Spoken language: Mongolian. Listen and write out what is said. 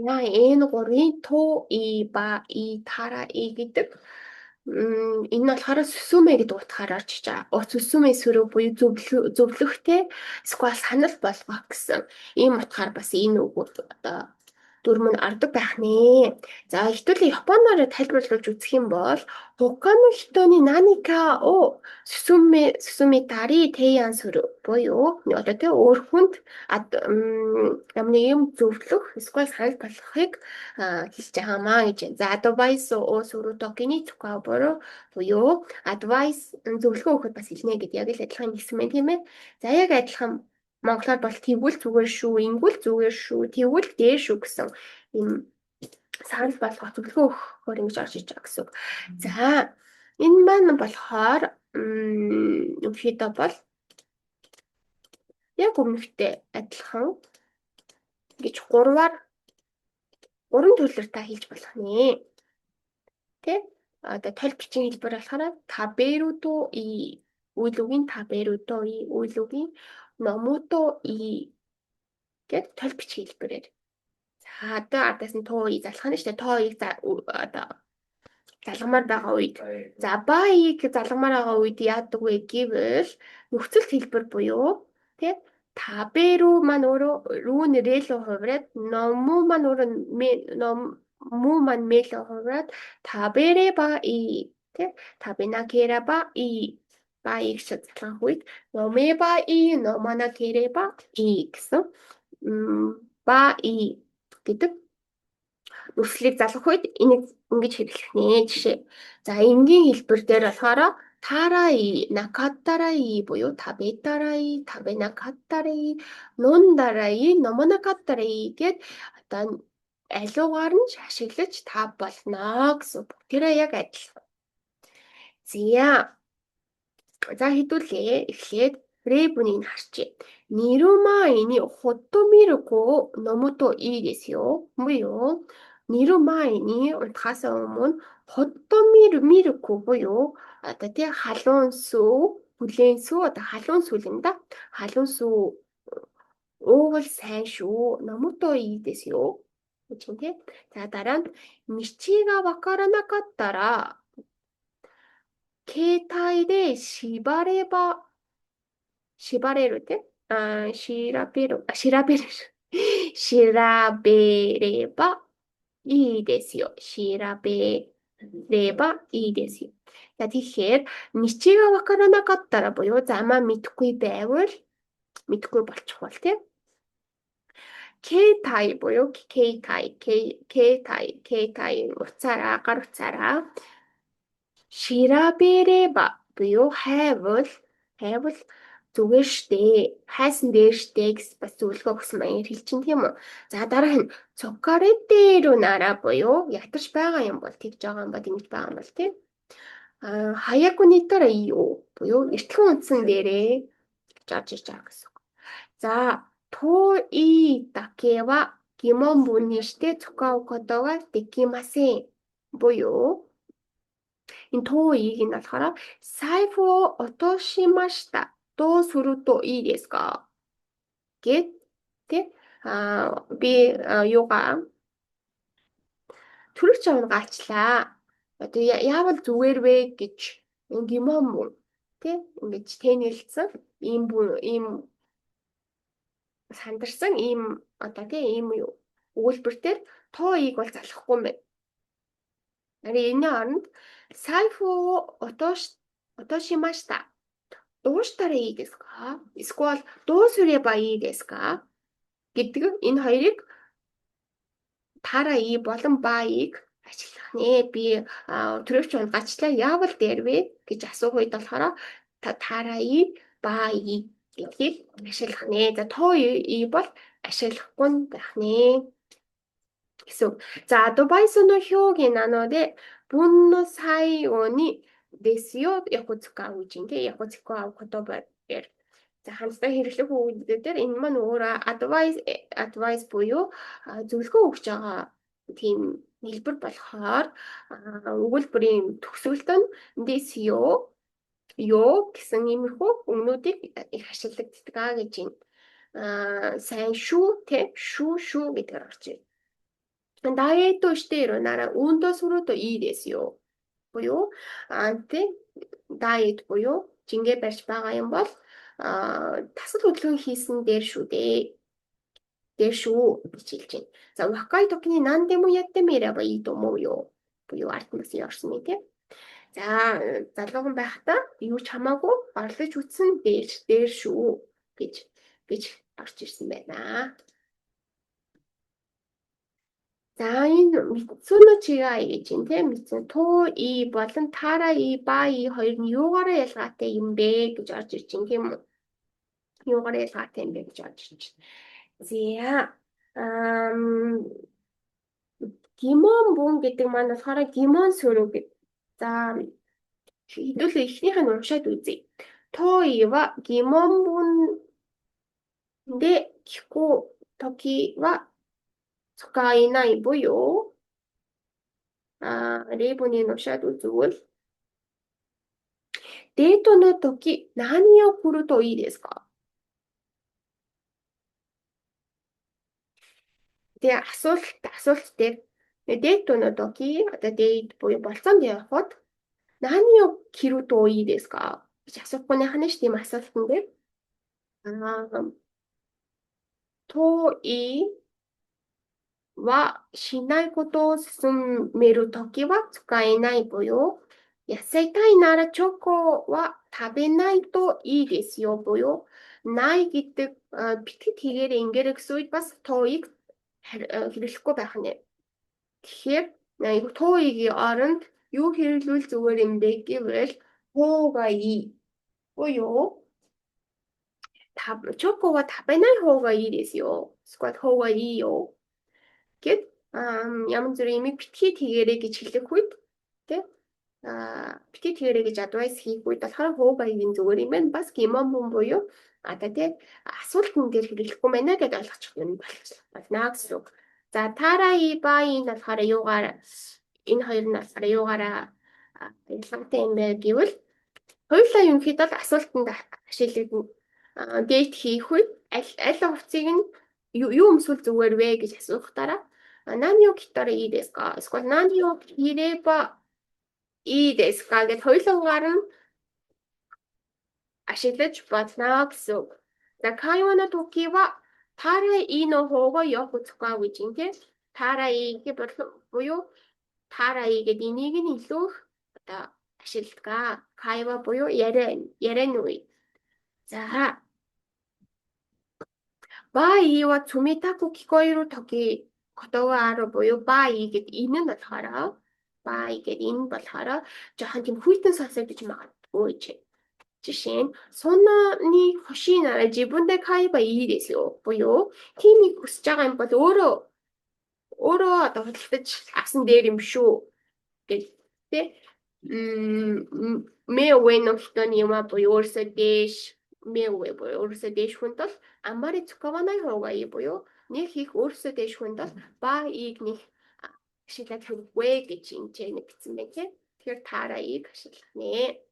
N3-ын とい ばい たらい гэдэг энэ нь болохоор すすめ гэдэг утгаар орж иж байгаа. すすめする буюу зөвлөхтэй эсвэл санал болгох гэсэн ийм утгаар бас энэ үгүүд одоо дүрм нь ордог байх нэ. За, хэдүүлээ Японоор тайлбарлуулж үзэх юм бол 他の人に何かを勧めたり提案する буюу одоо тэ өөр хүнд ямар нэг юм зөвлөх эсвэл санал болгохыг хэлж байгаа маа гэж байна. За, アドバイスをする時に使う буюу advice зөвлөгөө өгөхөд бас хэлнэ гэдэг яг л адилхан хэлсэн байна, тийм ээ. За, яг адилхан монголоор бол тэгвэл зүгээр шүү, ингэвэл зүгээр шүү, тэгвэл дээр шүү гэсэн ийм санал болгох, зөвлөгөө өгөхөөр ингэж орж иж байгаа гэсэн үг. За, энэ маань болохоор ерөнхийдөө бол яг өмнөхтэй адилхан гэж гурваар, гурван төрлөөр та хэлж болох нэ. Тэ? Одоо толь бичгийн хэлбэр болохоор 食べるといい үйл үгийн 食べるといい үйл үгийн 飲むといい гэд толь бичгийн хэлбэрээр. За, одоо ардаас нь とい залах нь шүү дээ. とい одоо залгамаар байгаа үед. За, ばい ыг залгамаар байгаа үед яадаг вэ гэвэл нөхцөлт хэлбэр буюу тий 食べる маань өөрөө る нь れ лүү хувираад, 飲む маань өөрөө む маань め лүү хувираад 食べればいい тий 食べなければいいばい гэж залгах үед 飲めばいい飲まなければいい гэсэн ばいい гэдэг нөхцөлийг залгах үед энийг ингэж хэрэглэх нэ, жишээ. За, энгийн хэлбэр дээр болохоор たらいい、なかったらいい буюу 食べたらいい、食べなかったらいい、飲んだらいい、飲まなかったらいいгэд одоо алиугаар нь ашиглаж та болно гэсэн. Бүгдээрээ яг адилхан. За. За, хэдүүлээ. Эхлээд 例文 ийг харчээ. 寝る前にホットミルクを飲むといいですよ. буюу 寝る前に унтахаас өмнө ホットミルク буюу одоо тий халуун сүү, хүлээн сүү, одоо халуун сүү юм да. Халуун сүү уувал сайн шүү. 飲むといいですよ гэж юм тий. За, дараа нь 道がわからなかったら携帯で縛れば縛れるってあ調べるあ調べる調べればいいですよ。調べればいいですよ. За, тэгэхээр 道がわからなかったら буюу замаа мэдэхгүй байвал, мэдэхгүй болчихвол тий 携帯 буюу 携帯 携帯 携帯 утсаараа, гар утсаараа 調べれば буюу хайвал зүгээр штэ, хайсан дээр штэ гэж бас зөвлөгөө өгсөн маягаар хэлчин, тийм үү. За, дараах нь 疲れているなら буюу ядарч байгаа юм бол, тэгж байгаа юм бол, ингэж байгаа юм бол тийм а 早く寝たらいいよ буюу эртхэн унтсан дээрээ гэж орж ирж байгаа гэсэн үг. За, 遠いだけは疑問文にして使うことができません буюу энэ 遠い нь болохоор 財布を落としました。どうするといいですか гэд тий а би юугаа түрийвч унагаачлаа. Одоо яавал зүгээр вэ гэж 疑問文 тий ингэж тэнэлсэн ийм ийм сандарсан ийм одоо тий ийм өгүүлбэр дээр とい ыг бол залгахгүй юм байна. Харин энэ оронд 財布を落としました。どうしたらいいですか? Эсвэл どうすればいいですか гэдэг энэ хоёрыг たらい болон ばい ыг ашиглах нэ. Би түрийвч унагаачлаа, яавал дээр вэ гэж асуух үед болохоор たらいばい гэдгийг ашиглах нэ. За, とい бол ашиглахгүй байх нэ гэсэн үг. За, アドバイスの表現なので文の最後にですよよく使うгэж тий よく使う言葉дээр. За, хамтдаа хэрэглэх үгнүүдээр дээр энэ маань өөрөө advice буюу зөвлөгөө өгч байгаа тийм хэлбэр болохоор өгүүлбэрийн төгсгөлд нь ですよよ гэсэн иймэрхүү үгнүүдийг их ашиглагддаг аа гэж байна. Аа, сайн шүү те шүү шүү гэдгээр орж ирнэ. ダイエットしているなら運動するといいですよ. Буюу тий дайет буюу жингээ барьж байгаа юм бол дасгал хөдөлгөөн хийсэн дээр шүү дээ. Дээр шүү гэж хэлж байна. За 若い時に何でもやってみればいいと思うよ. Буюу ард нь бас орсон юм тий. За залуухан байхдаа юу ч хамаагүй орлож үтсэн дээр шүү гэж орж ирсэн байна. За энэ 三つの違い гэж юм тийм 三つ とい болон たらい ばい хоёр нь юугаараа ялгаатай юм бэ гэж орж ирж байна тийм үү? Юугаараа ялгаатай юм бэ гэж орж ирж байна. За 疑問文 гэдэг маань болохоор 疑問する гэд. За хэдүүлээ эхнийх нь уншаад үзье. といは疑問文で聞くときは使えないбуюу 例文にуншаад үзвэл デートの時何を着るといいですか? Тэгээ асуулт дээр デートの時 одоо date буюу болцоонд явхад 何を着るといいですか гэж асуухгүй нэх нь ш тийм асуултан дээр といはしないことを勧めるときは使えないбуюу痩せたいならチョコは食べないといいですよбуюу ない гэдэг битгий тэгээрээ ингээрэй гэсэн үед бас とい-г хэрэглэхгүй байх нь. Тэгэхээр とい-гийн оронд юу хэрэглүүл зүгээр юм бэ гэвэл ほうがいい буюу チョコは食べない方がいいですよ. Эсвэл ほうがいいよ гэд ямар зүрх имийг битгий тэгээрэй гэж хэлэх үед тий битгий тэгээрэй гэж advice хийх үед болохоор ほうがいい-ийн зүгээр юм байна. Бас 疑問文 буюу одоо тий асуултан дээр хэрэглэхгүй байна гэдээ ойлгочих юм болно гэсэн үг. За たらいばい-ийн болохоор юугаар энэ хоёр нь болохоор юугаараа ялгаатай юм бэ гэвэл хоёулаа ерөнхийдөө л асуултанд ашиглагдана. Date хийх үед аль хувцсыг нь юу өмсвөл зүгээр вэ гэж асуухтаараа 何を着たらいいですか? Эсвэл 何を着ればいいですか гэд хоёулангаар нь ашиглаж болно гэсэн үг. За 会話の時はたらいの方がよく使うгэж юм тийм. たらい буюу たらい гэд энийг нь илүү их одоо ашигладаг. 会話 буюу ярианы үе. За ばいは冷たく聞こえる時ことがある буюу ばい гэд энэ нь болохоор ばい гэд энэ болохоор жоохон тийм хүйтэн сонсогдож магадгүй гэж. Жишээ нь そんなに欲しいなら自分で買えばいいですよ буюу тиймийг хүсэж байгаа юм бол өөрөө одоо худалдаж авсан дээр юм шүү гэж тий 目上の人には буюу өөрөөсөө дээш 目上 буюу өөрөөсөө дээш хүнд бол あまり使わない方がいい буюу нэг их өөрөөсөө дээш хүнд бол ばい-г нэг ашиглаад хэрэггүй гэж энэ ч нэг бичсэн байна тий. Тэгэхээр たらい-г ашиглах нэ.